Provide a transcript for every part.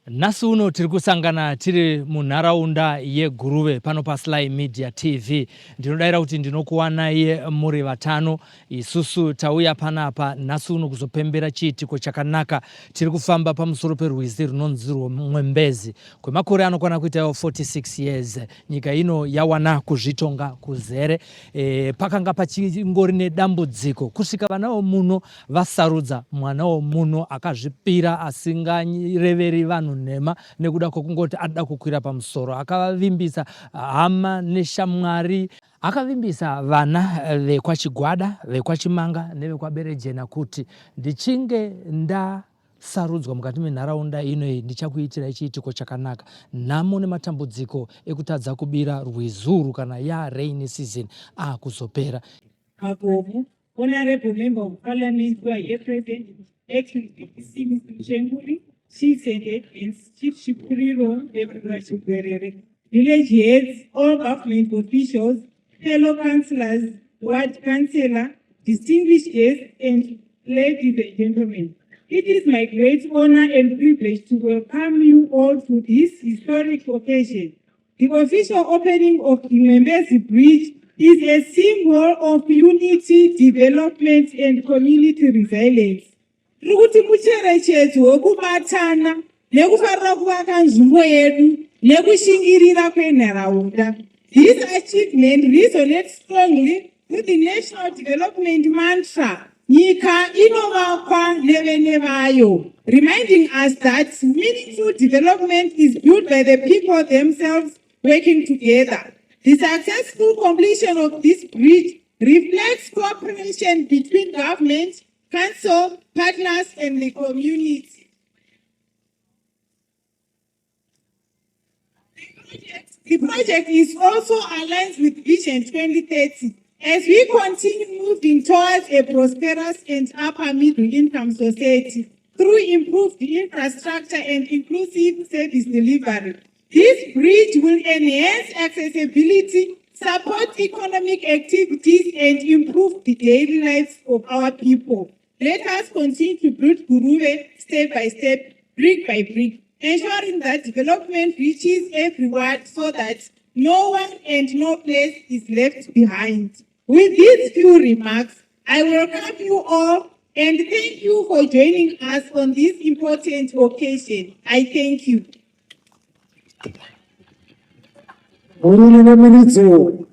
Nhasi uno tiri kusangana tiri munharaunda yeGuruve pano paSly Media TV. Ndinodaira kuti ndinokuwanai muri vatano. Isusu tauya panapa nhasi uno kuzopembera chiitiko chakanaka. Tiri kufamba pamusoro perwizi runonzi rwoMwembezi. Kwemakore anokwana kuita 46 years nyika ino yawana kuzvitonga kuzere. E, pakanga pachingori nedambudziko kusvika vana vomuno vasarudza mwana womuno akazvipira asingareveri vanhu nhema nekuda kwekungoti anoda kukwira pamusoro. Akavavimbisa hama neshamwari. Akavimbisa vana vekwaChigwada, vekwaChimanga nevekwaBerejena kuti ndichinge ndasarudzwa mukati menharaunda ino iyi ndichakuitirai chiitiko chakanaka. Nhamo nematambudziko ekutadza kubira rwizi urwu kana ya rainy season akuzopera. Makomo, Honorable Member of Parliament who are here present, Acting DPC Mr. Muchenguri, Chiefs and Headmans, Chief Chipuriro, Reverend Chigwerere, village heads, all government officials, fellow councillors, ward councillor, distinguished guests, and ladies and gentlemen. It is my great honor and privilege to welcome you all to this historic occasion. The official opening of the Mwembezi Bridge is a symbol of unity, development and community resilience. Tiri kuti mucherechedzo wekubatana nekufarira kuvaka nzvimbo yedu nekushingirira kwenharaunda. This achievement resonates strongly with the national development mantra nyika inovakwa nevene vayo, reminding us that meaningful development is built by the people themselves working together. The successful completion of this bridge reflects cooperation between government, council, partners and the community. The project is also aligned with Vision 2030 as we continue moving towards a prosperous and upper middle income society through improved infrastructure and inclusive service delivery. This bridge will enhance accessibility, support economic activities, and improve the daily lives of our people. Let us continue to build Guruve step by step, brick by brick, ensuring that development reaches every ward so that no one and no place is left behind. With these few remarks, I welcome you all and thank you for joining us on this important occasion. I thank you. Murume nemiridzo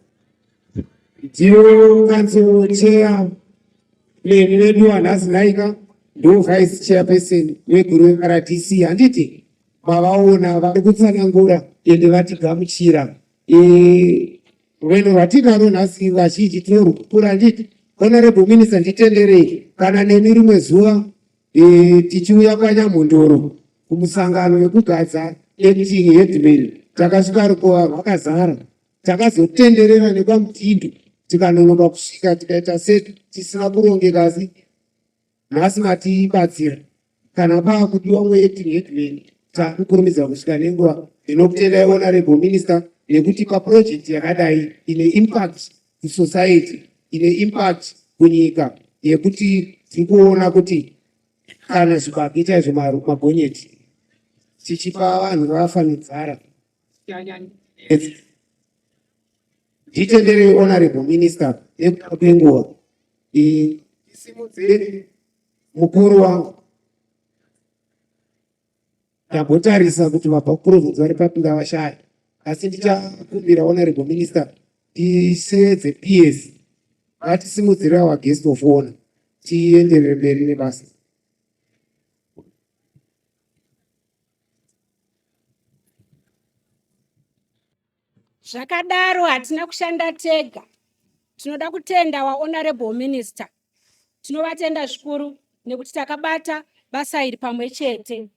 ndiyo council chair leni vedu vanhasi nhaika ndo vice chairperson weGuruve RDC handiti mavaona vari kutsanangura ende vatigamuchira e, rwendo rwatinaro nhasi vazhinji tinorwukura handiti honorable minister nditenderei kana neni rimwe zuva E, tichiuya kwaNyamhondoro kumusangano wekugadza acting headman takasvika rukova rwakazara takazotenderera nekwaMutindo tikanonoka kusvika tikaita setisina kurongeka asi nhasi matibatsira kana paakudiwa umwe acting headman takukurumidza kusvika nenguva ndinokutendai honorable minister nekutipa project yakadai ine impact kusociety ine impact kunyika yekuti tiri kuona kuti kana zvibage chaizvo magonyeti tichipa vanhu vafa nenzara nditenderei honorable minister nekuda kwenguva isimudzei mukuru wangu Ndambotarisa kuti vabva kuprovince vari papi ndavashaya asi ndichakumbira honorable minister tiseedze PS vatisimudzire our guest of honor tienderere mberi nebasa. Zvakadaro hatina kushanda tega. Tinoda kutenda wa Honorable Minister. Tinovatenda zvikuru nekuti takabata basa iri pamwe chete.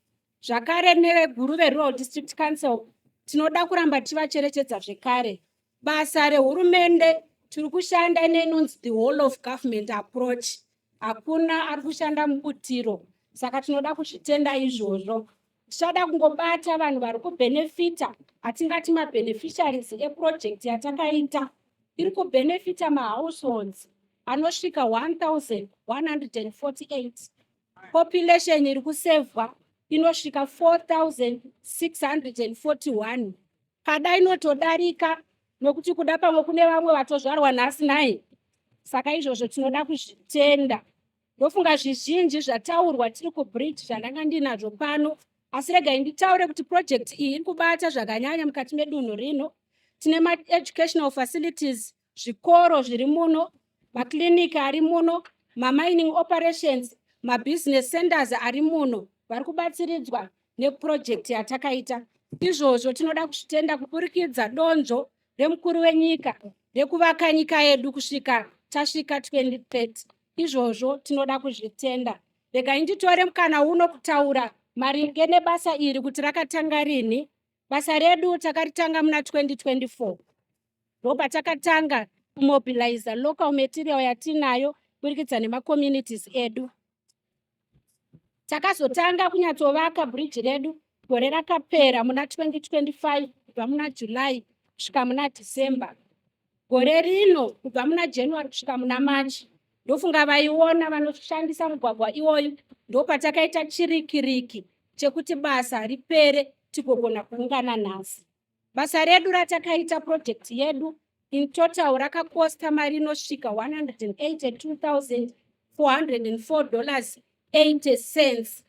Zvakare neveGuruve Rural District Council tinoda kuramba tichivacherechedza zvekare. Basa rehurumende tiri kushanda neinonzi the whole of government approach. Hakuna ari kushanda mubutiro saka tinoda kuzvitenda izvozvo. Tichada kungobata vanhu vari kubhenefita atingati mabeneficiaries eproject yatakaita iri kubhenefita mahouseholds anosvika 1148. Population iri kusevhwa inosvika 4641 pada inotodarika nokuti kuda pamwe kune vamwe vatozvarwa nhasi nhai saka izvozvo tinoda kuzvitenda ndofunga zvizhinji zvataurwa tiri kubridge zvandanga ndinazvo pano asi regai nditaure kuti project iyi iri kubata zvakanyanya mukati medunhu rino tine maeducational facilities zvikoro zviri muno maclinic ari muno mamining operations mabusiness centers ari muno vari kubatsiridzwa neproject yatakaita izvozvo tinoda kuzvitenda kuburikidza donzvo remukuru wenyika rekuvaka nyika yedu kusvika tasvika 2030 izvozvo tinoda kuzvitenda regai nditore mukana uno kutaura maringe nebasa iri kuti rakatanga rini basa redu takaritanga muna 2024 ndopatakatanga kumobiliza local material yatinayo kuburikidza nemacommunities edu takazotanga kunyatsovaka bridge redu gore rakapera muna 2025 kubva muna July kusvika muna December gore rino kubva muna January kusvika muna March ndofunga vaiona vanoshandisa mugwagwa iwoyu ndopatakaita chirikiriki chekuti basa ripere tigogona kuungana nhasi basa redu ratakaita project yedu in total rakakosta mari inosvika 182,404 dollars 80 cents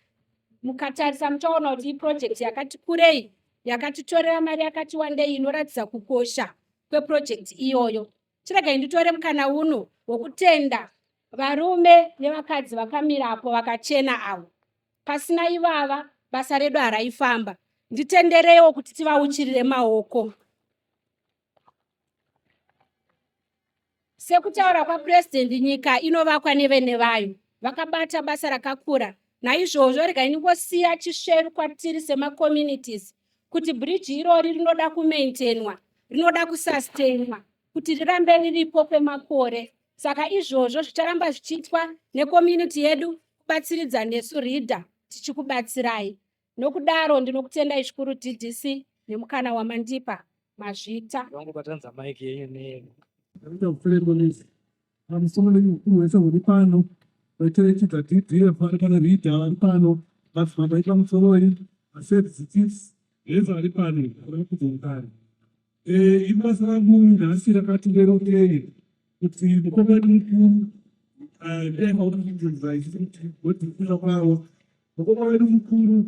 mukatarisa muchaona kuti iproject yakati kurei yakatitorera mari yakati wandei inoratidza kukosha kweproject iyoyo chiregai nditore mukana uno wokutenda varume nevakadzi vakamirapo vakachena avo pasina ivava basa redu haraifamba nditendereiwo kuti tivauchirire maoko sekutaura kwapurezidendi nyika inovakwa nevene vayo vakabata basa rakakura naizvozvo regai ndingosiya chisveru kwatiri semacommunities kuti bridge irori rinoda kumaintainwa rinoda kusustainwa kuti rirambe riripo kwemakore saka izvozvo zvicharamba zvichiitwa necommunity yedu kubatsiridza nesu RIDA tichikubatsirai nokudaro ndinokutendai zvikuru DDC nemukana wamandipa mazvita vangobatanidza mic yenyu neyenu pamusoro mukuru wese uri pano vacherechedza DDF vari pano RIDA vari pano madzimambo epamusoroi maservice chiefs vese vari pano kudzokare ibasa rangu nhasi rakati rerukei kuti mukoma wedu mukuru ndaifakuti kuti godikura kwavo mukoma wedu mukuru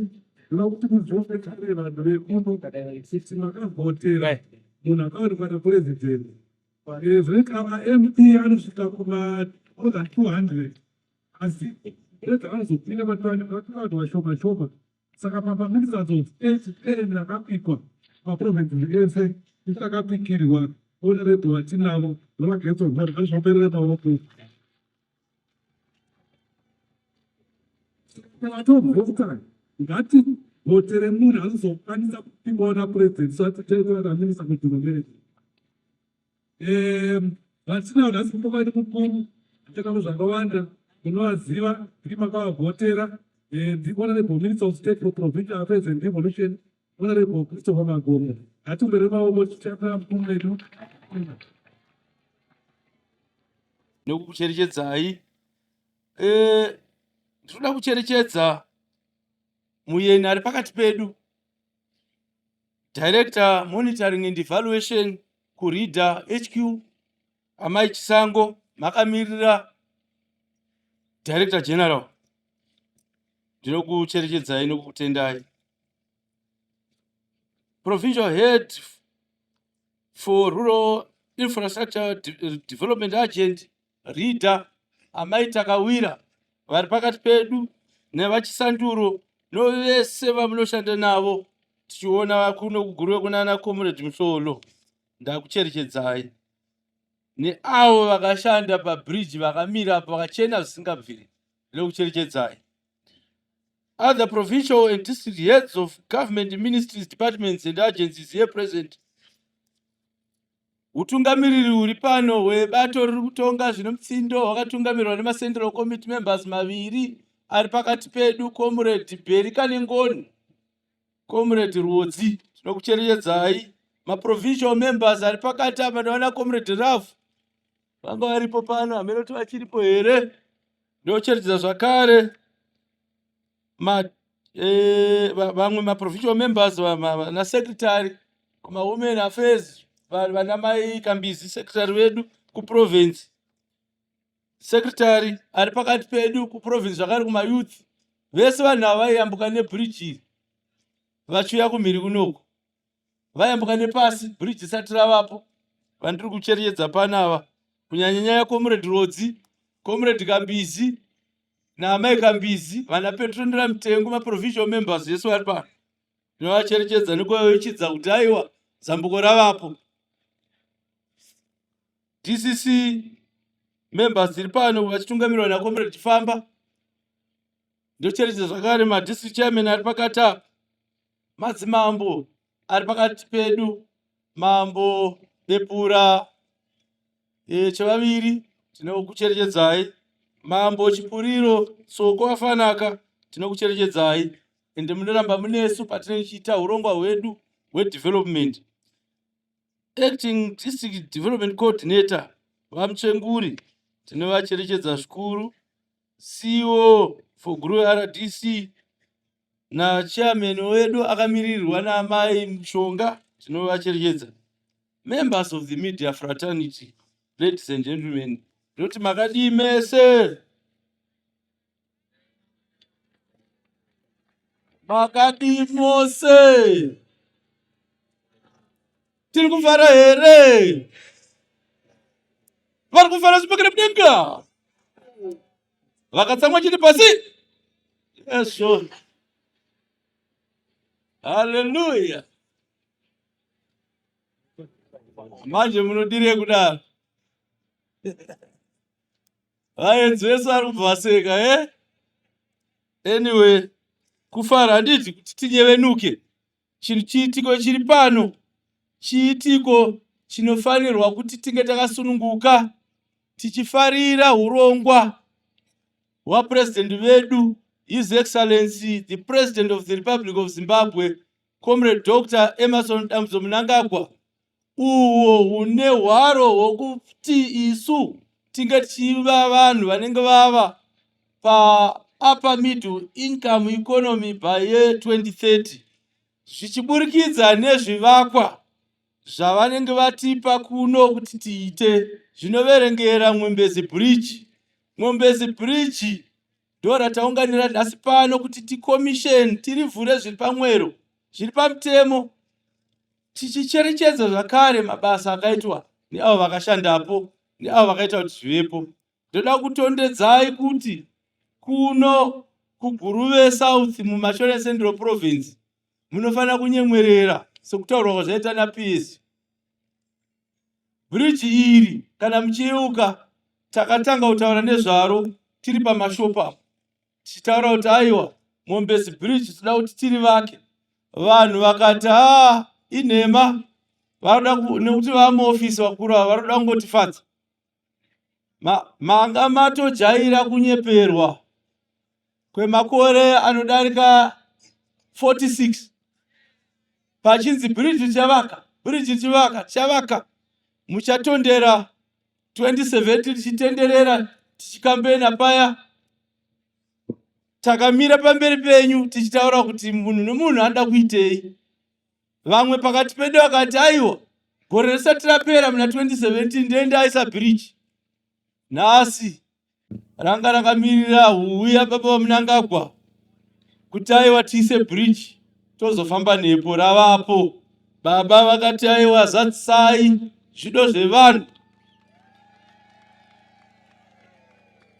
ndoda kuti muzive kare vanhu vekuno kuti makavhotera munhu akawanikwa napurezidendi zvinoita maMP anosvika kuma more than 200 asi edza vanozopinda vanhu vashoma shoma saka pamaministers of state 10 akapikwa maprovinces ese isakapikirwa honorable vatinavo novagetso zvazvoperera maoko vatovhota ngativhotere munhu anozokwanisa kupikwawo napurezidendi so atiteerera minista kudhurumende vatinavo nhasi mukoma wedu mukuru atakavo zvakawanda munovaziva ndiri makavavhotera ndi honorable minister of state for provincial affairs and devolution honorable Christopher Magomo ngatiumbere maoko tichitambira mukuru wedu Nekukucherechedzai ndinoda kucherechedza muyeni ari pakati pedu director monitoring and evaluation kuRIDA HQ amai Chisango makamirira director general ndinokucherechedzai nokukutendai provincial head for rural infrastructure development agent RIDA amai Takawira vari pakati pedu nevachisanduro novese vamunoshanda navo tichiona kuno kuGuruve kunana comrade Musolo ndakucherechedzai neavo vakashanda pabridge vakamira apo vakachena zvisingabviri ndinokucherechedzai other provincial and district heads of government ministries departments and agencies here present utungamiriri huri pano hwebato riri kutonga zvino mutsindo hwakatungamirirwa nemacentral committee members maviri ari pakati pedu comrade Bheri Kanengoni comrade Ruodzi tinokucherechedzai maprovincial members ari pakati apa ndavana comrade Raf vanga varipo pano hamene kuti vachiripo here ndocherechedza zvakare Eh, vamwe maprovincial members vanasecretary kumawomen affairs, vana mai Kambizi, secretary vedu kuprovince, secretary ari pakati pedu kuprovince zvakare kumayouth. Vese vanhu ava vaiyambuka nebridge iri vachiuya kumhiri kunoku, vayambuka nepasi bridge isati ravapo. Vandiri kucherechedza panava kunyanya nyaya Comrade Rodzi, Comrade Kambizi naamai Kambizi, vana Petronera Mutengu, maprovincial members vese vari pano, ndinovacherechedza nekuvavichidza kuti aiwa, zambuko ravapo. DCC members dziri pano vachitungamirwa naComrade Chifamba, ndocherechedza zvakare madistrict chairman ari pakati apa, madzimambo ari pakati pedu, Mambo Bepura Chevaviri, tinokucherechedzai, Mambo Chipuriro Soko Afanaka, tinokucherechedzai ende munoramba munesu patinenge tichiita urongwa hwedu hwedevelopment. Acting district development coordinator VaMutsvenguri, tinovacherechedza zvikuru. CEO for Guruve RDC nachairman wedu akamiririrwa naamai Mushonga, tinovacherechedza. Members of the media fraternity, ladies and gentlemen, ndoti makadii mese? Makadii mose? Tiri kufara here? Vari kufara zvipakira mudenga, vakatsamwa chiri pasi. Yeso, haleluya! Manje munodirei kudaro? Vaenzi vese vari kubva vaseka. E anyway, kufara handiti kuti tinyevenuke. Chinhu chiitiko chiri pano chiitiko chinofanirwa kuti tinge takasununguka tichifarira urongwa hwapurezidendi vedu, His Excellency the President of the Republic of Zimbabwe, Comrade Dr Emmerson Dambudzo Mnangagwa, uhwo hune hwaro hwokuti isu tinge tichiva vanhu vanenge vava paupper middle income economy by year 2030, zvichiburikidza nezvivakwa zvavanenge vatipa kuno kuti tiite, zvinoverengera Mwombezi Bridge. Mwombezi Bridge ndo rataunganira nhasi pano kuti tikomisheni, tirivhure zviri pamwero, zviri pamutemo, tichicherechedza zvakare mabasa akaitwa neavo vakashandapo, neavo vakaita kuti zvivepo. Ndoda kutondedzai kuti kuno kuGuruve South muMashona Central Province munofanira kunyemwerera sekutaurwa kwazvaita naPS. Bridge iri, kana muchiyeuka, takatanga kutaura nezvaro tiri pamashopu apo, tichitaura kuti aiwa, Mwombezi Bridge toda kuti tiri vake. Vanhu vakati haa, inhema, varoda nekuti vamuofisi vakuru ava varoda kungotifadza. Manga matojaira kunyeperwa kwemakore anodarika 46 pachinzi bridge tichavaka, bridge tichavaka, tichavaka. Muchatondera 2017 tichitenderera tichikambena paya, takamira pamberi penyu tichitaura kuti munhu nemunhu anoda kuitei. Vamwe pakati pedu vakati aiwa, gore risati rapera muna 2017 ndiende aisa bridge. Nhasi ranga rakamirira huuya baba vaMnangagwa kuti aiwa, tiise bridge tozofamba nepo. Ravapo. Baba vakati aiwa, zadzisai zvido zvevanhu.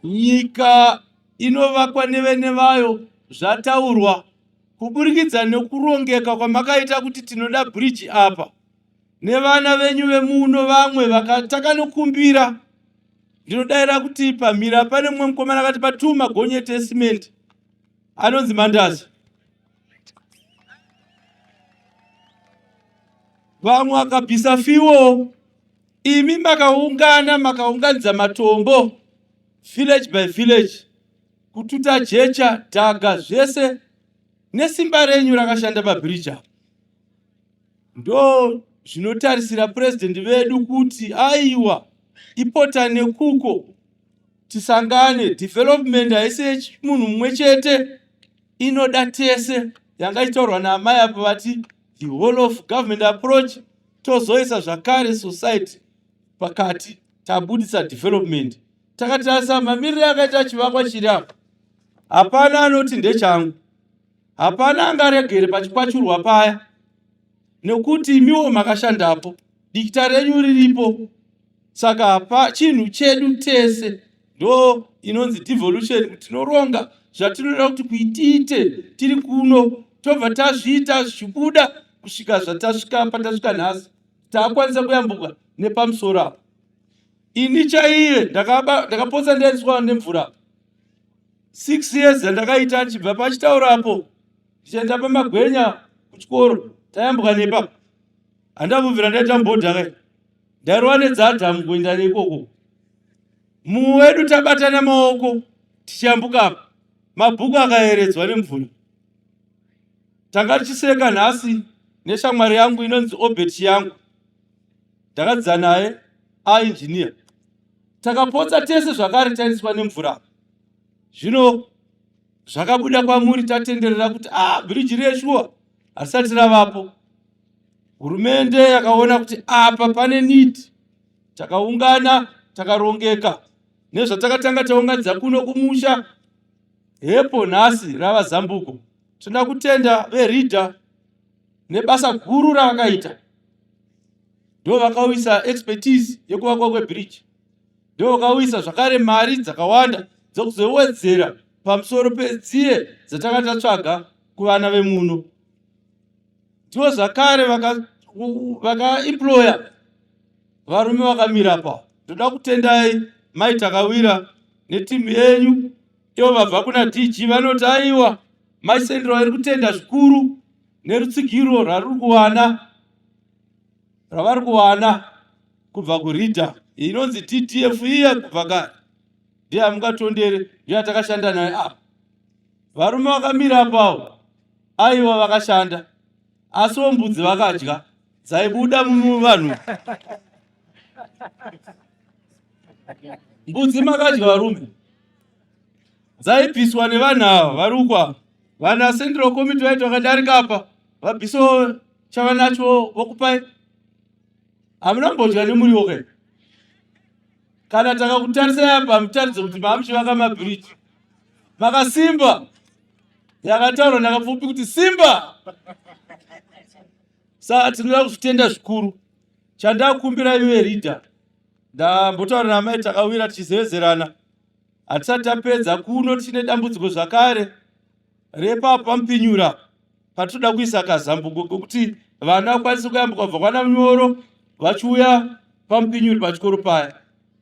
Nyika inovakwa nevene vayo, zvataurwa kuburikidza nekurongeka kwamakaita kuti tinoda bridge apa nevana venyu vemuno. Vamwe takanokumbira, ndinodaira kuti pamhira pane mumwe mukomana akati pa2 magonyeti esimendi anonzi Mandazi. Vamwe vakabvisa fiwo, imi makaungana makaunganidza matombo village by village, kututa jecha, dhaga, zvese nesimba renyu rakashanda pabhiriji apa. Ndo zvinotarisira purezidendi vedu kuti aiwa, ipota nekuko tisangane. Development haisi yemunhu mumwe chete. Inoda tese yanga ichitaurwa naamai apo vati the whole of government approach, tozoisa zvakare society pakati, tabudisa development. Takatarisa mamiriro akaita chivakwa chiri apa, hapana anoti ndechangu, hapana angaregere pachikwachurwa paya, nekuti imiwo makashandapo, dikita renyu riripo. Saka hapa chinhu chedu tese, ndo inonzi devolution, kuti tinoronga zvatinoda kuti kuitiite tiri kuno, tobva tazviita zvichibuda kusvika zvatasvika patasvika nhasi, taakwanisa kuyambuka nepamusoro apa. Ini chaiye ndakapotsa ndaendeswa nemvura 6 years yandakaita ndichibva pachitaura apo ndichienda pamagwenya kuchikoro, tayambuka nepapo, handambobvira ndaita mubhodha kai, ndairova nedzadhamu kuenda neikoko. Mumwe wedu tabatana maoko tichiyambuka apa, mabhuku akayeredzwa nemvura. Tanga tichiseka nhasi neshamwari yangu inonzi Obert yangu, ndakadzidza naye aengineer, takapotsa tese zvakare taendeswa nemvura apa. Zvino zvakabuda kwamuri tatenderera kuti ah, bhiriji reshuwa harisati ravapo. Hurumende yakaona kuti apa pane need, takaungana takarongeka nezvatakatanga taunganidza kuno kumusha, hepo nhasi rava zambuko. Tinoda kutenda veRida nebasa guru ravakaita, ndo vakauyisa expertise yekuvakwa kwebridge, ndo vakauyisa zvakare mari dzakawanda dzekuzowedzera pamusoro pedziye dzatanga tatsvaga kuvana vemuno. Ndivo zvakare vakaemploya vaka varume vakamira pa. Ndoda kutendai Mai Takawira netimu yenyu, ivo vabva kuna DG vanoti aiwa, Mai Sendro iri kutenda zvikuru nerutsigiro rwariri kuwana ravari kuwana kubva kuRida inonzi TTF iya kubva kare, ndiye amungatondere, ndiye atakashanda naye apa. Varume vakamira apawo aiwa vakashanda, asiwo mbudzi vakadya dzaibuda muvanhu. Mbudzi makadya varume, dzaibviswa nevanhu ava vari uko ava. Vana Central Committee vaiti vakadarika apa vabvisawo chavanacho vokupai. Hamuna kumbodya nemuriwo ke? Kana takakutarisai apa mutaridze kuti maamuchivaka mabhiriji makasimba, yakataurwa nakapfupi kuti simba. Saka tinoda kuzvitenda zvikuru. Chandakumbira iwe Rida, ndambotaura namai Takawira tichizevezerana, hatisati tapedza kuno, tichine dambudziko zvakare repapa Mupinyura patinoda kuisa kazambuko kekuti vana vakwanise kuyambuka kubva kwana Munyoro vachiuya paMupinyuri pachikoro paya.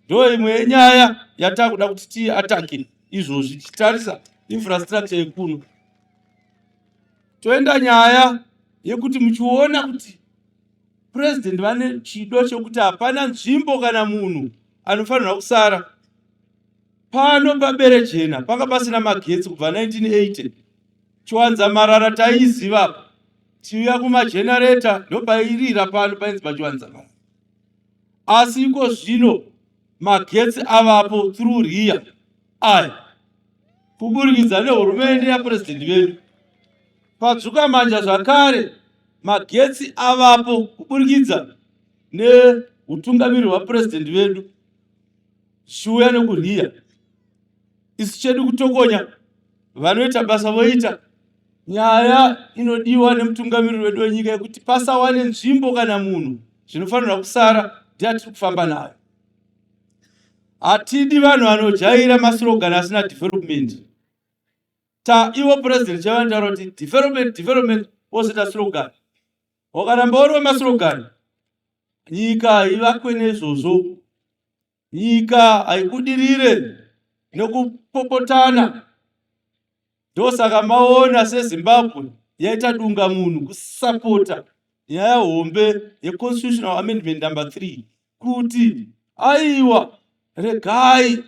Ndo imwe yenyaya yatakuda kuti tiatake izvozvi tichitarisa infrastructure yekuno. Toenda nyaya yekuti muchiona kuti president vane chido chekuti hapana nzvimbo kana munhu anofanirwa kusara pano paBerejena, panga pasina magetsi kubva 1980. Chiwanza marara taiziva tiuya kumagenerator ndopairira pano painzi pachiwanza marara, asi iko zvino magetsi avapo through RIA aya kuburikidza nehurumende yapurezidendi vedu. Padzvuka manja zvakare magetsi avapo kuburikidza neutungamiri hwapurezidendi vedu zvichiuya nekuRIA. Isu chedu kutokonya, vanoita basa voita. Nyaya inodiwa nemutungamiriri wedu wenyika yekuti pasawane nzvimbo kana munhu zvinofanirwa kusara ndeyatiri kufamba nayo. Hatidi vanhu vanojaira maslogan asina development. Ta ivo president chavanotaura kuti development development vozoita slogan. Wakaramba uri wemaslogan, nyika haivakwe nezvozvo. Nyika haibudirire nekupopotana. Ndosaka maona seZimbabwe yaita dunga munhu kusapota nyaya hombe yeConstitutional Amendment number 3 kuti aiwa, regai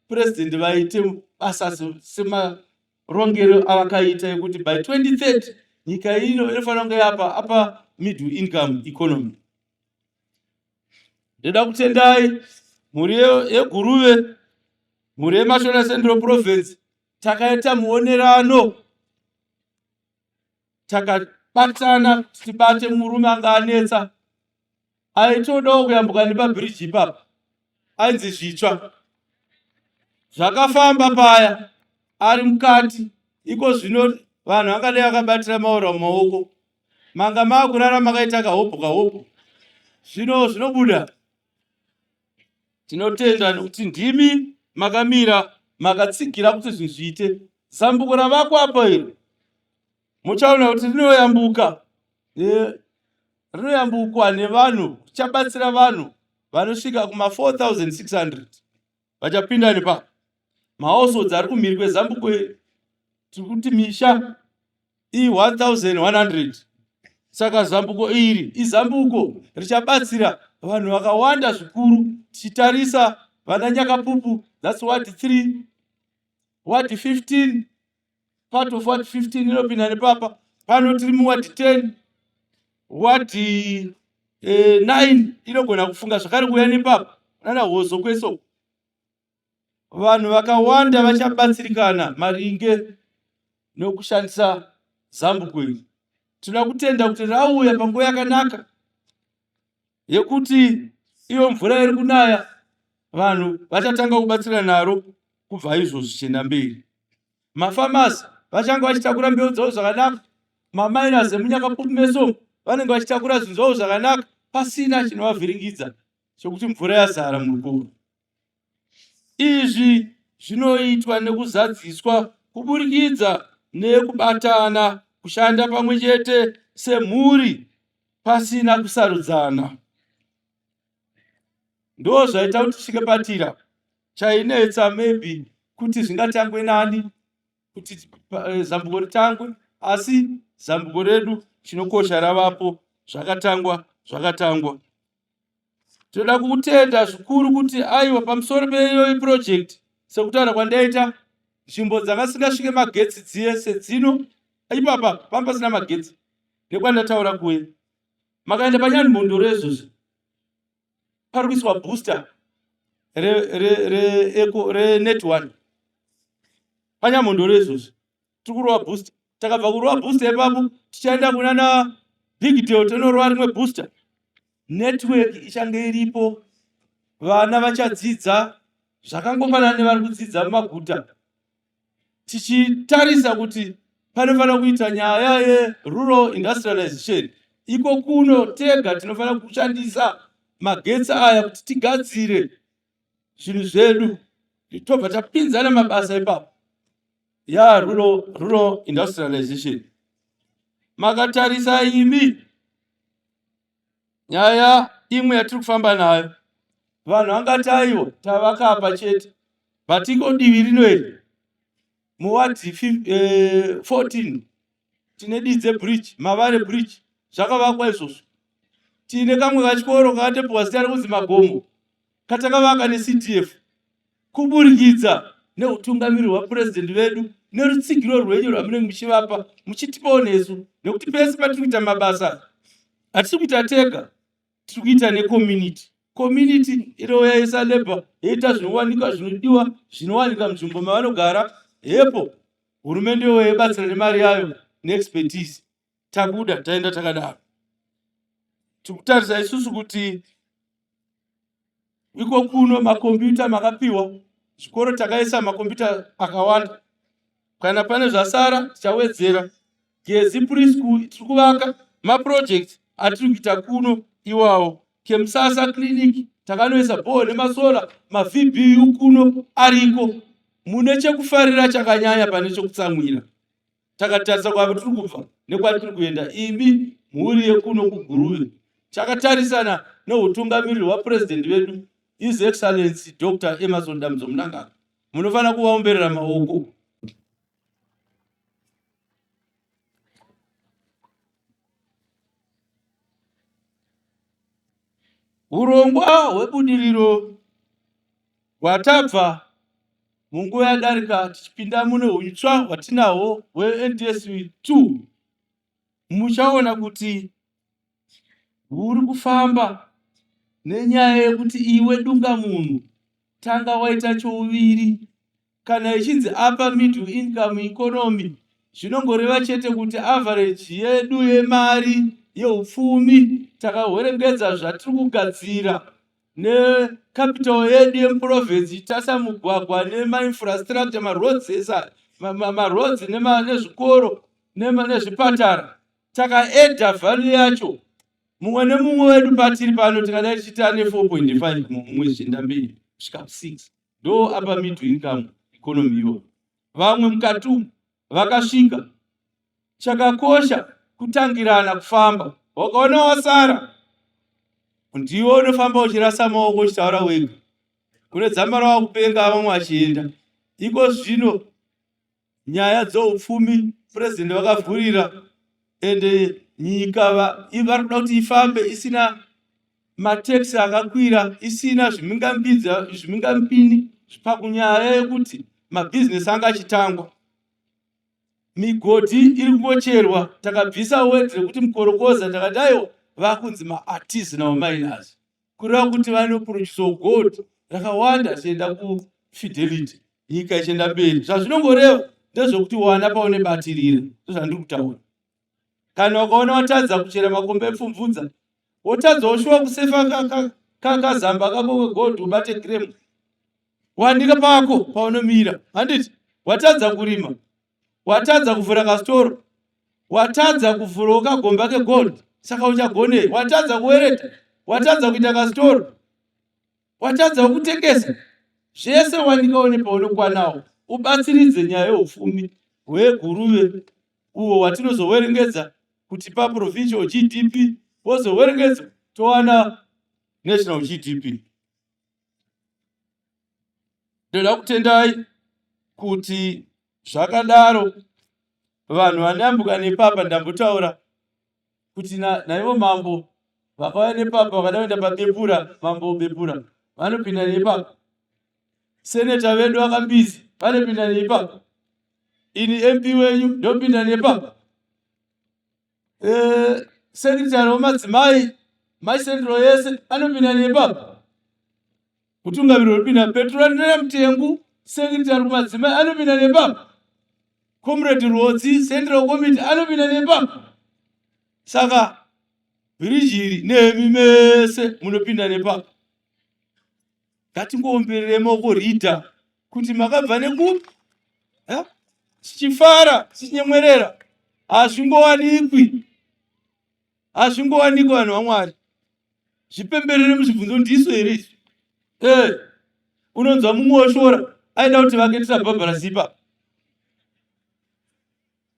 president vaite basa semarongero avakaita ekuti by 2030 nyika ino inofanira kunge yapa apa middle income economy. Ndoda kutendai mhuri yeGuruve, mhuri yeMashona Central Province, takaita muonerano. Takabatana kuti tibate murume anga anetsa aitodawo kuyambuka nepabhiriji ipapa ainzi Zvitsva. Zvakafamba paya ari mukati iko zvino vanhu vangadai vakabatira maura mumaoko manga maakurara makaita kahobho kahobho zvino zvinobuda. Tinotenda nekuti ndimi makamira makatsigira kuti zvinhu zviite. Zambuko ravakwa apo iri muchaona kuti rinoyambuka rinoyambukwa nevanhu richabatsira vanhu vanosvika kuma 4600 vachapinda nepa mahouseholds ari kumhiri kwezambuko iri tiri kuti misha i1100 saka zambuko iri izambuko richabatsira vanhu vakawanda zvikuru tichitarisa vana nyakapupu thats ward 3 ward 15 part of ward 15 inopinda nepapa pano tiri muward 10 ward 9 inogona kufunga zvakare kuuya nepapa nana hozo kwese uko Vanhu vakawanda vachabatsirikana maringe nokushandisa zambuko iri. Tinoda kutenda kuti rauya panguva yakanaka yekuti iyo mvura iri kunaya vanhu vachatanga kubatsira naro kubva izvozvi zvichienda mberi. Mafamasi vachange vachitakura mbeu dzavo zvakanaka, mamainers emuNyakapupu meso vanenge vachitakura zvinhu zvavo zvakanaka pasina chinovavhiringidza chekuti mvura yazara murukova. Izvi zvinoitwa nekuzadziswa kuburikidza nekubatana, kushanda pamwe chete semhuri pasina kusarudzana. Ndozvaita kuti tisvike patiri apa. Chainetsa maybe kuti zvingatangwe nani kuti zambuko ritangwe asi zambuko redu chinokosha ravapo zvakatangwa zvakatangwa. Tinoda kukutenda zvikuru kuti aiwa pamusoro peiyoyi project sekutaura kwandaita nzvimbo dzakasingasvike magetsi dziye sedzino ipapa panga pasina magetsi nekwandataura kuye makaenda panyanmhondoro izvozvi pari kuiswa booster renet one panyamhondoro izvozvi tiri kurova booster takabva kurova booster ipapo tichaenda kunana big deal tonorova rimwe booster network ichange iripo vana vachadzidza zvakangofanana nevari kudzidza mumaguta tichitarisa kuti panofanira kuita nyaya yerural industrialization iko kuno tega tinofanira kushandisa magetsi aya kuti tigadzire zvinhu zvedu tobva tapinzana mabasa ipapo ya rural, rural industrialization makatarisa imi nyaya imwe yatiri kufamba nayo vanhu vangati aiwa tavakapa chete but iko divi rino iri muwadhi 14 eh, tine didze bridge mavare bridge zvakavakwa izvozvo tine kamwe kachikoro kakatepuwa zita rekunzi magomo katakavaka necdf kuburikidza neutungamiri hwapurezidendi vedu nerutsigiro rwenyu rwamunenge muchivapa muchitipawo nesu nekuti pese patiri kuita mabasa hatisi kuita tega tiri kuita necommunity community inouya yoisa labour yoita zvinowanika zvinodiwa zvinowanika munzvimbo mavanogara hepo hurumende yoyo yobatsira nemari yayo neexpertise tabuda taenda takadaro tiri kutarisa isusu kuti Iko kuno makombiyuta makapiwa, zvikoro takaisa makombiyuta akawanda. Kana pane zvasara tichawedzera. Gezi preschool tiri kuvaka, maprojects atiri kuita kuno iwawo. Kemusasa clinic takanoisa bhoho nemasola, maVBU kuno ariko. Mune chekufarira chakanyanya pane chekutsamwira. Takatarisa kwatiri kubva nekwatiri kuenda imi mhuri yekuno kuGuruve takatarisana nehutungamiriri hwaPurezidendi vedu His Excellency Doctor Emmerson Dambudzo Mnangagwa. Munofanira kuvaomberera maoko. Hurongwa hwebudiriro hwatabva munguva yadarika tichipinda mune hutsva hwatinahwo hweNDS 2 muchaona kuti huri kufamba nenyaya yekuti iwe dungamunhu tanga waita chouviri kana ichinzi upper middle income economy. Zvinongoreva chete kuti average yedu yemari yeupfumi takahwerengedza zvatiri kugadzira necapital yedu yemuprovince ichitasa mugwagwa nemainfrastructure maroads esa maroads nezvikoro nezvipatara takaedha value yacho mumwe nemumwe wedu patiri pano tingadai tichiti ane 4.5 mumwe zvichienda mberi kusvika ku6 ndo apa middle income economy iyoyo vamwe mukati umu vakasvika Chakakosha kutangirana kufamba. Wakaona wasara ndiwe unofamba uchirasa maoko uchitaura wega. Kune dzamara wakupenga vamwe vachienda. Iko zvino nyaya dzoupfumi president vakavhurira ende nyika vari kuda kuti ifambe isina matax akakwira isina zvimhingamupini pakunyaya yekuti mabhizinesi anga achitangwa. Migodhi iri kungocherwa takabvisa word rekuti mukorokoza takati aiwa vakunzi maartisanal miners kureva kuti vanoproducer gold rakawanda tichienda kufidelity nyika ichienda mberi zvazvinongoreva ndezvekuti wana paunebatirira ndozvandiri kutaura kana ukaona watadza kuchera makombe epfumvudza wotadzawo shuwa kusefa kazamba kako kegold ubate gremu Wanika pako paunomira handiti watadza kurima watadza kuvhura kasitoro watadza kuvhurawo kagomba kegold saka uchagonei watadza kuwereta watadza kuita kasitoro watadza kutengesa zvese wanikawo nepaunokwanawo ubatsiridze nyaya yeupfumi hweguruve uhwo hwatinozowerengedza kuti paprovincial gdp wozowerengedza towana national gdp Ndoda kutendai kuti zvakadaro vanhu vanayambuka nepapa ndambotaura kuti naivo mambo vakauya nepapa vakada kuenda pabepura mambo bepura vanopinda nepapa seneta vedu vakambizi vanopinda nepapa ini mp wenyu ndopinda nepapa Eh, secretary wemadzimai mai central yese anopinda nepapa mutungamiri wepinda petronera mutengu secretary kumadzimai anopinda nepapa comrade rwodzi central committee anopinda nepapa saka bhiriji iri nemi mese munopinda nepapa ngatingoomberere maoko rida kuti makabva nekupi tichifara tichinyemwerera hazvingowanikwi hazvingowanikwi vanhu vamwari zvipemberere muzvibvunzo ndiso here izvi e unonzwa mumwe woshora aida kuti vake tirabhabharasi ipapo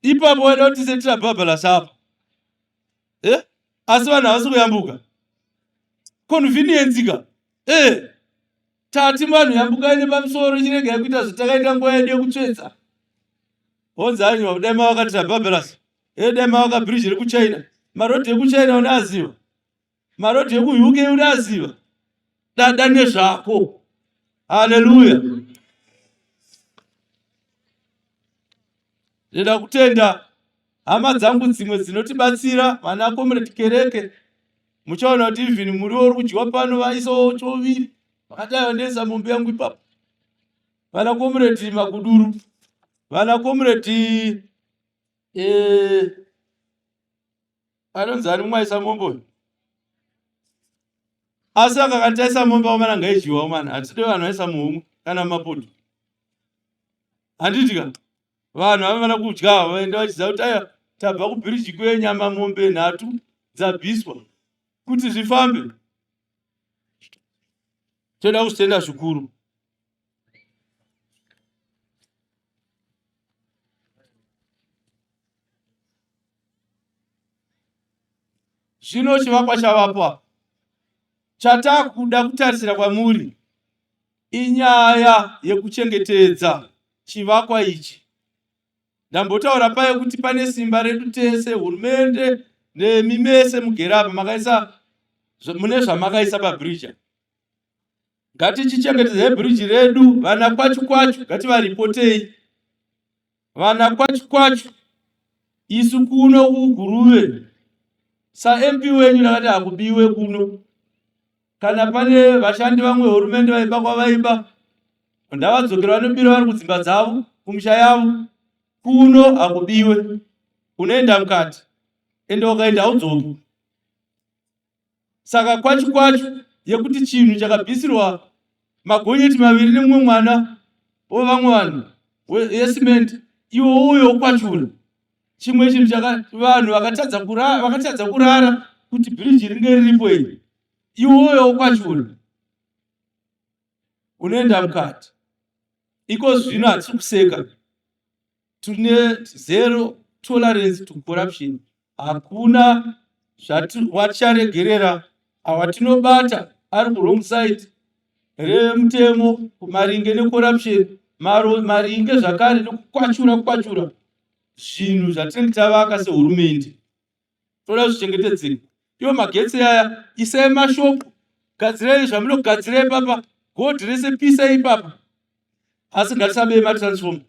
ipapo waida kuti setirabhabharasi apa eh? asi vanhu havasi kuyambuka convenience ka eh. Tati vanhu yambukai nepamusoro chiregai kuita zvatakaita nguva yedu yekutsvedza. Honzi aiwa dai mavakatira Barbaras. Eh dai mavaka bridge rekuChina. Marodhi ekuChina unoaziva. Marodhi ekuUK unoaziva. Dada nezvako. Haleluya. Ndinoda kutenda hama dzangu dzimwe dzinotibatsira vana comrade Kereke. Muchaona kuti even muriwo uri kudyiwa pano vaisawo choviri vakati aiwa ndoisa mombe yangu ipapo. Vana comrade Makuduru, vana comrade eh, anonzi ani mumwe aisa mombe uyu asi akakati taisa mombe aomana ngaidyiwa omana hatide vanhu vaisa muhomwe kana mumapoto handiti ka vanhu vavana kudya vaenda vachiziva kuti aya tabva kubhiriji kwenyama mombe nhatu dzabviswa kuti zvifambe toda kuzvitenda zvikuru Zvino chivakwa chavapo apa chatakuda kutarisira kwamuri inyaya yekuchengetedza chivakwa ichi. Ndambotaura paye kuti pane simba redu tese, hurumende nemi mese mugere apa makaisa mune zvamakaisa pabridge. Ngatichichengetedzai bridge redu, vana kwachu kwachu ngativaripotei. Vana kwachu kwachu isu kuno kuGuruve saMP wenyu ndakati hakubiwe kuno. Kana pane vashandi vamwe hurumende vaiba kwavaiba ndavadzokera vanobira vari kudzimba dzavo kumisha yavo. Kuno hakubiwe, unoenda mukati ende ukaenda haudzoki. Saka kwachu kwachu yekuti chinhu chakabvisirwa magonyeti maviri nemumwe mwana wevamwe vanhu yesimende iwe uyo ukwachura chimwe chinhu chaka vanhu vakatadza kurara vakatadza kurara kuti bhiriji ringe riripo iri iwe uyo ukwachura unoenda mukati iko zvino hatisi kuseka tine zero tolerance to corruption hakuna zvaticharegerera awatinobata ari kuwrong side remutemo maringe necorruption maringe zvakare nekukwachura kwachura zvinhu zvatinenge tavaka sehurumende toda zvichengetedzeke iwo magetsi aya isai mashopu gadzirai zvamunogadzira ipapa gold rese pisai ipapa asi ngatisabei matransformer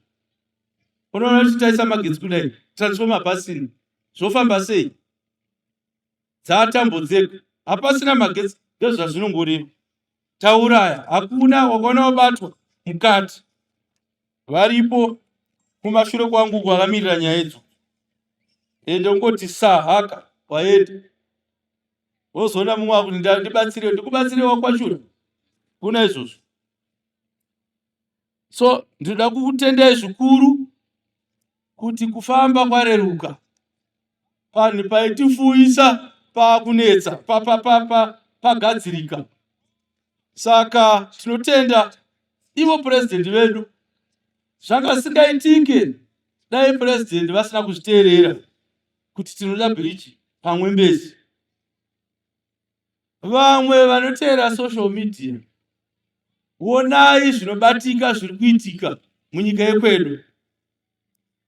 unoona kuti taisa magetsi kudai transformer pasina zvofamba sei dzatambo dzega hapasina magetsi ndozvazvinongoreva tauraya hakuna wakaona wabatwa mukati varipo kumashure kwangu kwakamirira nyaya idzo ende ungoti sa haka waenda wozoona mumwe akuti ndibatsire ndikubatsire wakwachura kuna izvozvo so ndinoda kukutendai zvikuru kuti kufamba kwareruka panhu paitifuisa pakunetsa pagadzirika pa, pa, pa, saka tinotenda ivo purezidendi vedu zvanga zvisingaitike dai purezidendi vasina kuzviteerera kuti tinoda bhiriji pamwe mbezi Vamwe vanoteera social media wonai zvinobatika zviri kuitika munyika yekwedu.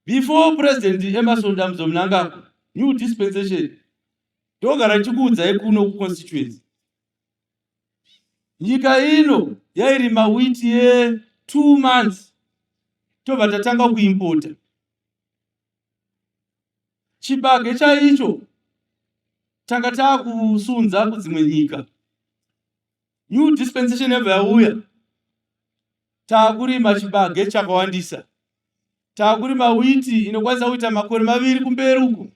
Before President Emmerson Dambudzo Mnangagwa, new dispensation, ndogara ndichikuudzai kuno kuconstituency. Nyika ino yairima wheat ye 2 months tobva tatanga kuimpota. Chibage chaicho tanga taakusunza kudzimwe nyika. New dispensation yabva yauya, taakurima chibage chakawandisa, taakurima witi inokwanisa kuita makore maviri kumberi uku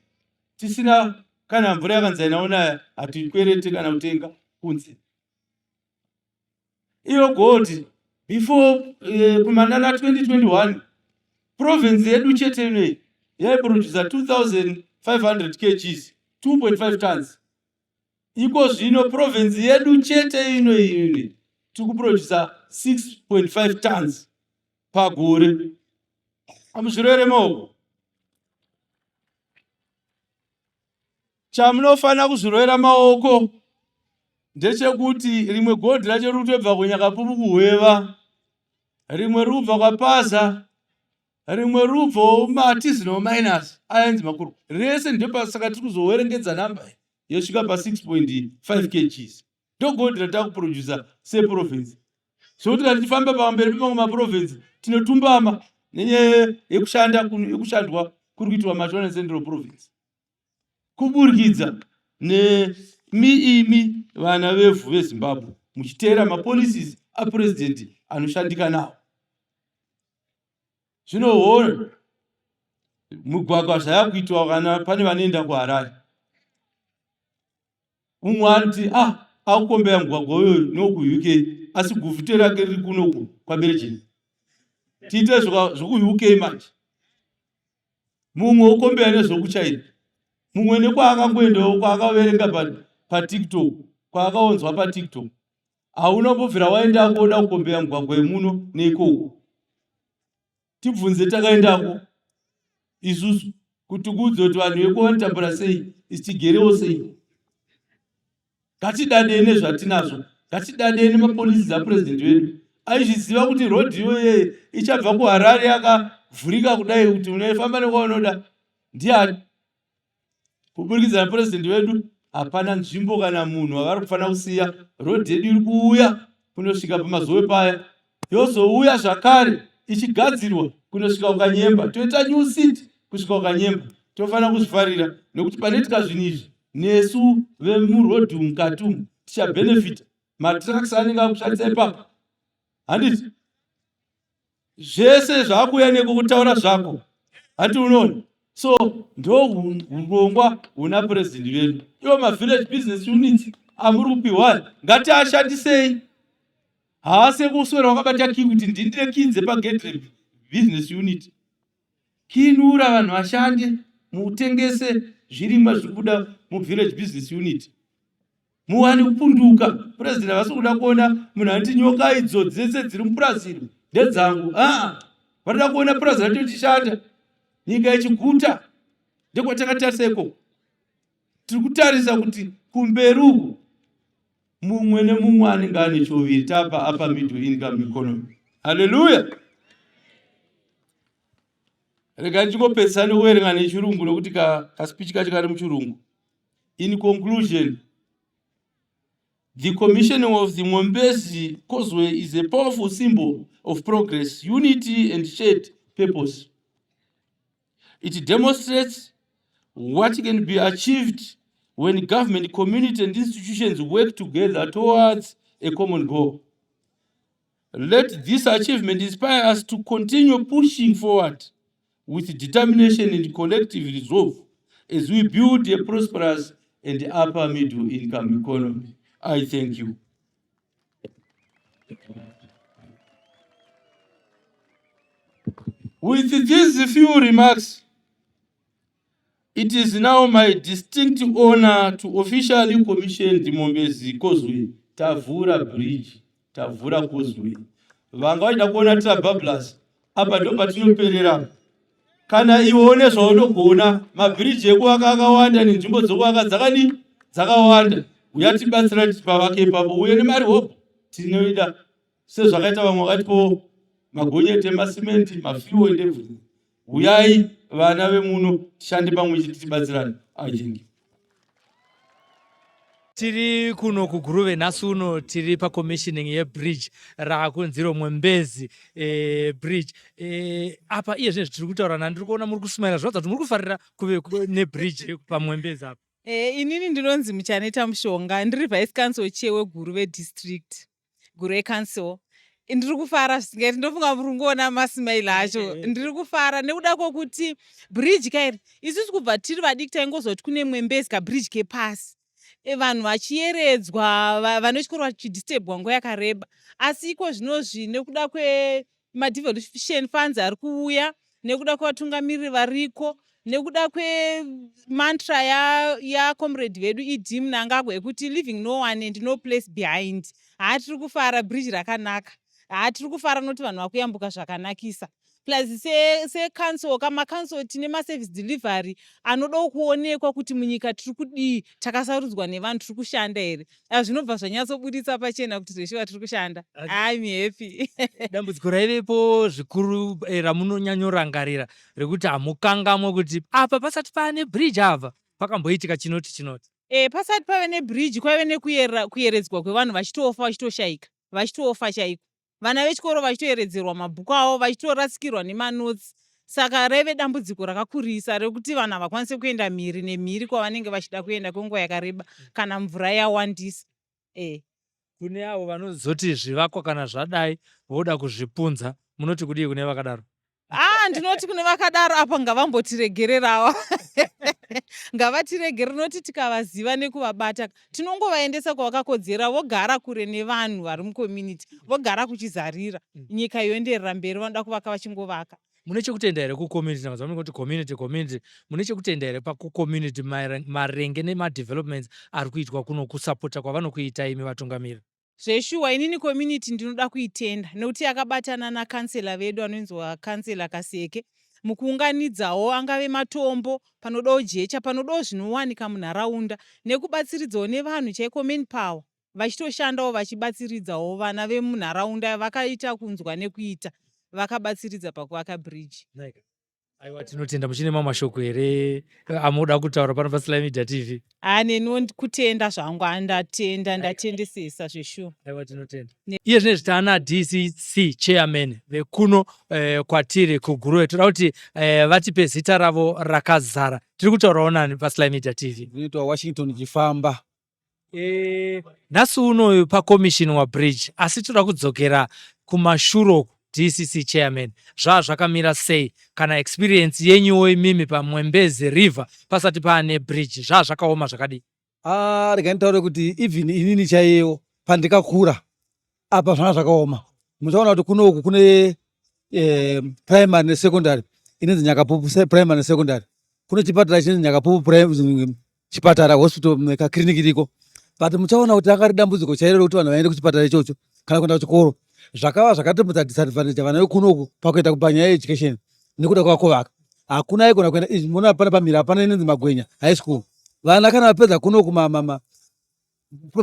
tisina kana mvura yakanzi ainaonaya, hatikwerete kana kutenga kunze. Iyo gold before eh, kumanana 2021 province yedu chete inoyi yaiproducer 2500 kgs 2.5 tons iko zvino province yedu chete ino ini tiri kuproducer 6.5 tons pagore amuzvirere maoko Chamunofanira kuzvirovera maoko ndechekuti rimwe gold racho riri kutobva kunyakapupu kuhweva, rimwe riri kubva kwapaza, rimwe riri kubvawo maartisanal miners ayanzi makuru rese ndopasaka tiri kuzowerengedza namba yosvika pa 6.5 kgs ndogold ratakuproducer seprovince zvekuti kana tichifamba pamberi pemamwe maprovince tinotumbama nenyaya yekushanda yekushandwa kuri kuitwa mashona central province kuburikidza nemi imi vana vevhu vezimbabwe muchiteera mapolicies apurezidendi anoshandika nawo zvino hona mugwagwa zvayakuitwa kana pane vanoenda kuharare Umwe anoti ah akukombeya mugwagwa uyoyo nokuUK asi guvhute rake riri kunoku kwaBelgium. Tiite zvokuUK manje. Mumwe okombeya nezvokuChina. Mumwe nekwaakangoendawo kwaakaverenga paTikTok, kwaakaonzwa paTikTok. Hauna kumbobvira waendako woda kukombeya mugwagwa wemuno neikoko. Tibvunze takaendako isusu kuti tikuudze kuti vanhu veko vanotambura sei isu tigerewo sei. Ngatidadei nezvatinazvo, ngatidadei nemapolicies apresident vedu. Aizviziva kuti road iyoyeye ichabva kuHarare yakavhurika kudai kuti unoifamba nekwaunoda ndiani? Kuburikidza napresident vedu hapana nzvimbo kana munhu wavari kufanira kusiya. Road yedu iri kuuya kunosvika pamazowe paya yozouya zvakare ichigadzirwa kunosvika kukanyemba toita new city kusvika kukanyemba. Tofanira kuzvifarira nekuti panoitika zvinhu izvi nesu vemuroad mukati umu tichabhenefita. Matrucks anenge akushandisa ipapa handiti? Zvese zvakuuya nekukutaura zvako. Hati unoona? So ndo hurongwa huna president vedu. Iwo mavillage business units amuri kupihwa ngatiashandisei. Haasi kuswera wakabata key kuti ndindire key dzepagate business unit. Kinura vanhu vashande mutengese zvirimwa zviri kubuda muvillage business unit. Muwane kupunduka. President havasi kuda kuona munhu anoti nyoka idzo dzese dziri mupurazi iri ndedzangu. Aa, vanoda kuona purazi racho richishanda, nyika ichiguta. Ndekwatakatarisa ikoko. Tiri kutarisa kuti kumberi uku mumwe nemumwe anenge ane choviri tapa upper middle income economy. Haleluya! Rega ndichingopedzisa nekuverenga nechirungu nekuti kaspeech kacho kari muchirungu. In conclusion, the commissioning of the Mwombezi Causeway is a powerful symbol of progress, unity and shared purpose. It demonstrates what can be achieved when government, community and institutions work together towards a common goal. Let this achievement inspire us to continue pushing forward with determination and collective resolve as we build a prosperous and upper middle income economy. I thank you. With these few remarks, It is now my distinct honor to officially commission the Mombezi Causeway. Tavhura bridge, tavhura causeway. Vanga vachida kuona trabablas apa ndo patinoperera. Kana iwe une zvaunogona, mabhiriji ekuvaka akawanda nenzvimbo dzokuvaka dzakadii dzakawanda. Uya tibatsira tipavake ipapo uye nemari hope tinoida sezvakaita vamwe vakatipo magonyeti emasimenti mafuel and everything huyai vana vemuno tishande pamwe chete tibatsirane i think Tiri kuno kuGuruve nhasi uno tiri pacommissioning yebridge rakunzi Mwembezi eh, bridge eh, apa iye zvinezvi tiri kutaura nani ndiri kuona muri kusmaila zvinoratidza kuti muri kufarira kuve nebridge paMwembezi apa. Eh, inini ndinonzi Muchaneta Mushonga ndiri vice council chair weGuruve district. Guruve Council. Ndiri kufara zvisingaiti ndofunga muri kungoona masmail acho. Ndiri kufara nekuda kwokuti bridge kairi isusu kubva tiri vadiki taingozwa kuti kune mwembezi kabridge kepasi e, vanhu vachiyeredzwa vane chikoro vachidisturbwa nguva yakareba asi iko zvinozvi nekuda kwemadevolution funds ari kuuya nekuda kwevatungamiriri variko nekuda kwemantra yacomrade ya vedu ED Mnangagwa yekuti leaving no one and no place behind. Haa tiri kufara bridge rakanaka. Haa tiri kufara noti vanhu vakuyambuka zvakanakisa. Plus secouncil se ka macouncil tine maservice delivery anodawo kuonekwa kuti munyika tiri kudii takasarudzwa nevanhu tiri kushanda here. Zvinobva zvanyatsoburitsa pachena kuti zveshuwa tiri kushanda. I'm happy. Dambudziko raivepo zvikuru eh, ramunonyanyorangarira rekuti hamukangamwe kuti apa pasati paane bridge apa pakamboitika chinoti chinoti. E, pasati pave nebridge kwaive nekuyeredzwa kwevanhu vachitofa vachitoshaika vachitofa chaiko vana vechikoro vachitoyeredzerwa mabhuku avo vachitorasikirwa nemanotsi saka raive dambudziko rakakurisa rekuti vanhu havakwanise kuenda mhiri nemhiri kwavanenge vachida kuenda kwenguva yakareba kana mvura yawandisa e. Kune avo vanozoti zvivakwa kana zvadai voda kuzvipunza munoti kudii kune vakadaro? Ah, ndinoti kune vakadaro apa ngavambotiregererawo ngavatiregere noti tikavaziva nekuvabata tinongovaendesa kwavakakodzera vogara kure nevanhu vari mucommunity vogara kuchizarira mm. nyika yoenderera mberi vanoda kuvaka vachingovaka mune chekutenda here kucommunity namazuva munenge kuti community community mune chekutenda here pakucommunity maringe nemadevelopments ari kuitwa kuno kusapota kwavanokuita imi vatungamiri Zveshuwa inini community ndinoda kuitenda nekuti yakabatana nacouncillor vedu anonzi councillor Kaseke mukuunganidzawo angave matombo panodawo jecha panodawo zvinowanika munharaunda nekubatsiridzawo nevanhu chaiko manpower vachitoshandawo vachibatsiridzawo vana vemunharaunda vakaita kunzwa nekuita vakabatsiridza pakuvaka bridge. Aiwa tinotenda muchine mamwe mashoko here amuda kutaura pano paSly Media TV? Ah neniwo kutenda zvangu ndatenda ndatendesesa zveshuwa. Aiwa tinotenda. Iye zvinezvi taana DCC chairman vekuno eh, kwatiri kuGuruve toda kuti eh, vatipe zita ravo rakazara. Tiri kutaurawo nani paSly Media TV? Ndinoitwa Washington Chifamba. Eh, nhasi unoyu pakomishinwa bridge asi toda kudzokera kumashure uku. DCC chairman, zvaa zvakamira sei kana experience yenyuwo imimi paMwembezi River pasati paane bridge, zvaa zvakaoma zvakadii? Ah, rega nditaure kuti even inini chaiyewo pandikakura apa zvanga zvakaoma. Muchaona kuti kunoku kune eh, primary nesecondary inonzi Nyakapupu primary nesecondary. Kune chipatara chinonzi Nyakapupu chipatara hospital mm, kakliniki iriko but muchaona kuti ranga ridambudziko chairo rekuti vanhu vaende kuchipatara ichocho kana kuenda kuchikoro zvakava zvakatambudza disadvantage vana vekunoku pakuenda panyaya yeeducation nekuda kwakuvaka hakuna aikona kuenda izvi muona pana pamira hapana inonzi magwenya high school vana kana vapedza kunoku mamama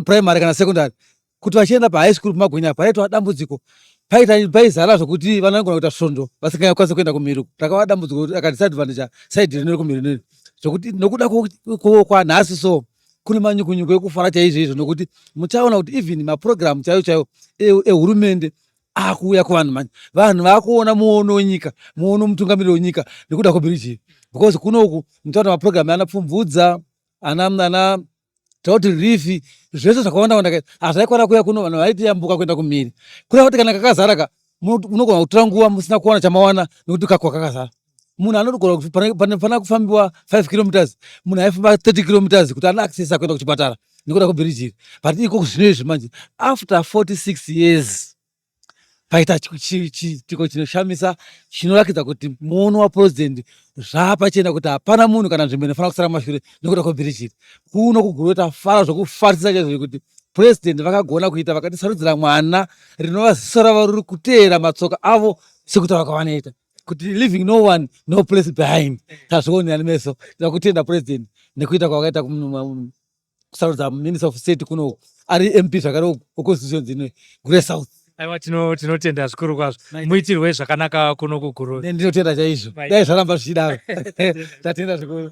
primary kana secondary kuti vachienda pahigh school pamagwenya apa raitova dambudziko paita paizara zvekuti vana vanogona kuita svondo vasingakwanisi kuenda kumhiri rakava dambudziko rakadisadvantage side rino rekumhiri rino zvekuti nokuda kwanhasi so kune manyukunyuku ekufara chaizvo izvo nokuti muchaona kuti even mapurogiramu chaiwo chaiwo ehurumende akuuya kuvanhu manje vanhu vakuona muono wenyika muono mutungamiriri wenyika nekuda kwebhiriji because kunoku muchaona mapurogiramu ana pfumvudza ana ana drought relief zvese zvakawanda wanda hazvaikwana kuya kuno vanhu vaitiyambuka kuenda kumhiri kureva kuti kana kakazara ka munogona kutora nguva musina kuwana chamawana nekuti kakwa kakazara munhu anogona panofana kufambiwa 5 kilometers munhu aifamba 30 kilometers kuti ana accessa kuenda kuchipatara nekuda kwebhiriji iri but iko zvino izvi manje after 46 years paita chiitiko chinoshamisa chinorakidza kuti muono wapurezidendi zvapachena kuti hapana munhu kana nzvimbo inofanira kusara mumashure nekuda kwebhiriji iri kuno kuguruve tafara zvokufarisisa chaizvo kuti purezidendi vakagona kuita vakatisarudzira mwana rinova ziso ravo riri kuteera matsoka avo sekutaura kwavanoita kuti leaving no one no place behind tazvionera nemeso tinoda kutenda purezidendi nekuita kwavakaita kusarudza minister of state kuno ari mp zvakare weconstitution dzino gure south. Aiwa, tinotenda zvikuru kwazvo, muitirwe zvakanaka kuno kuGuruve. Ndinotenda chaizvo, dai zvaramba zvichidaro. Tatenda zvikuru.